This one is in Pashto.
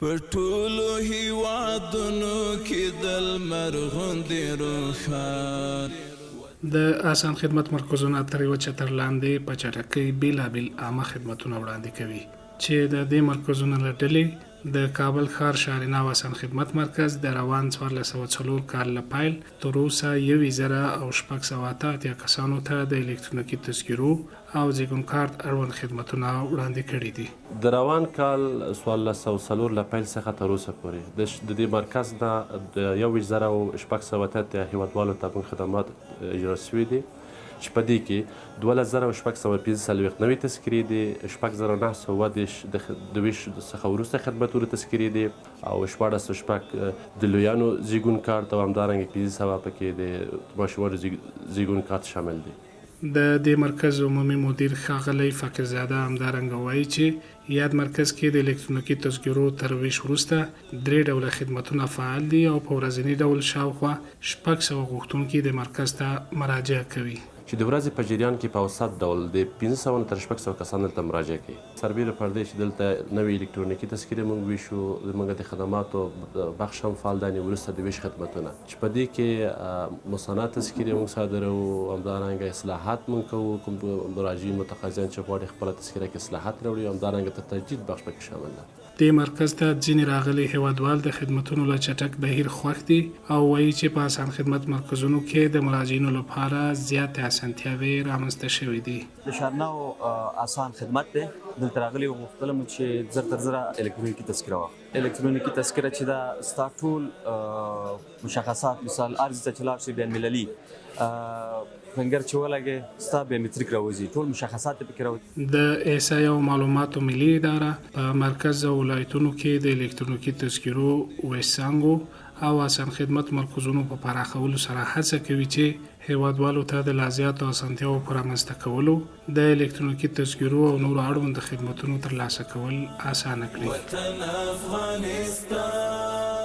په ټولو هیوادونو کې د لمر غوندې روښان. د آسان خدمت مرکزونه تر یوه چتر لاندې په چټکۍ بېلابېل عامه خدمتونه وړاندې کوي، چې د دې مرکزونو له ډلې د کابل ښار شهر نو آسان خدمت مرکز د روان 1404 کال له پیل تر اوسه 21688 کسانو ته د الکترونیکي تذکرو او زیږون کارت اړوند خدمتونه وړاندې کړي دي. د روان کال 1404 له پیل څخه تر اوسه پورې د دې مرکز نه د 21688 هیوادوالو ته موږ خدمات اجرا شوي دي، چې په دې کې 12645 نوې تذکرې دي، 6937 د ویش څخه وروسته خدمتونو تذکرې دي او 1606 د لویانو زیږون کارت او همدارنګه 500 پکې د ماشومانو زیږون کارت شامل دي. د دې مرکز عمومي مدیر ښاغلی فقیرزاده همدارنګه وایي چې یاد مرکز کې د الکترونیکي تذکرو تر ویش وروسته درې ډوله خدمتونه فعال دي او په ورځني ډول شاوخوا 600 غوښتونکي د مرکز ته مراجعه کوي. چې د ورځې په جریان کې په اوسط ډول د 500 نه تر 600 کسان دلته مراجعه کوي. سربېره پر دې چې دلته نوې الکترونیکي تذکرې موږ ویشو، زموږ د خدماتو بخش هم فعال دی، وروسته د ویش خدمتونه چې په دې کې مصنع تذکرې موږ صادروو، همدارنګه اصلاحات موږ کوو، کوم مراجعین متقاضیان چې غواړي خپله تذکره کې اصلاحات راوړي، همدارنګه تر تجدید بخش پکې شامل ده. دې مرکز ته ځینې راغلي هیوادوال د خدمتونو له چټک بهیر خوښ دي او وایي چې په آسان خدمت مرکزونو کې د مراجعینو لپاره زیاتې اسانتیاوې رامنځته شوې دي. د شهرنو آسان خدمت دی، دلته راغلي غوښتل مو چې زر تر زره الکترونیکي تذکره واخلو. الکترونیکي تذکره چې دا ستا ټول مشخصات، مثال ارزي ته چې لاړ شي بین المللي فنګر چې ولګې ستا بیومتریک راوځي، ټول مشخصات پکې راوځي. د احصایې او معلوماتو ملي اداره په مرکز او ولایتونو کې د الکترونیکي تذکرو ویش څانګو او آسان خدمت مرکزونو په پراخولو سره هڅه کوي چې هیوادوالو ته د لازیاتو اسانتیاوو په رامنځته کولو، د الکترونیکي تذکرو او نورو اړوند خدمتونو ترلاسه کول اسانه کړي. وطن افغانستان.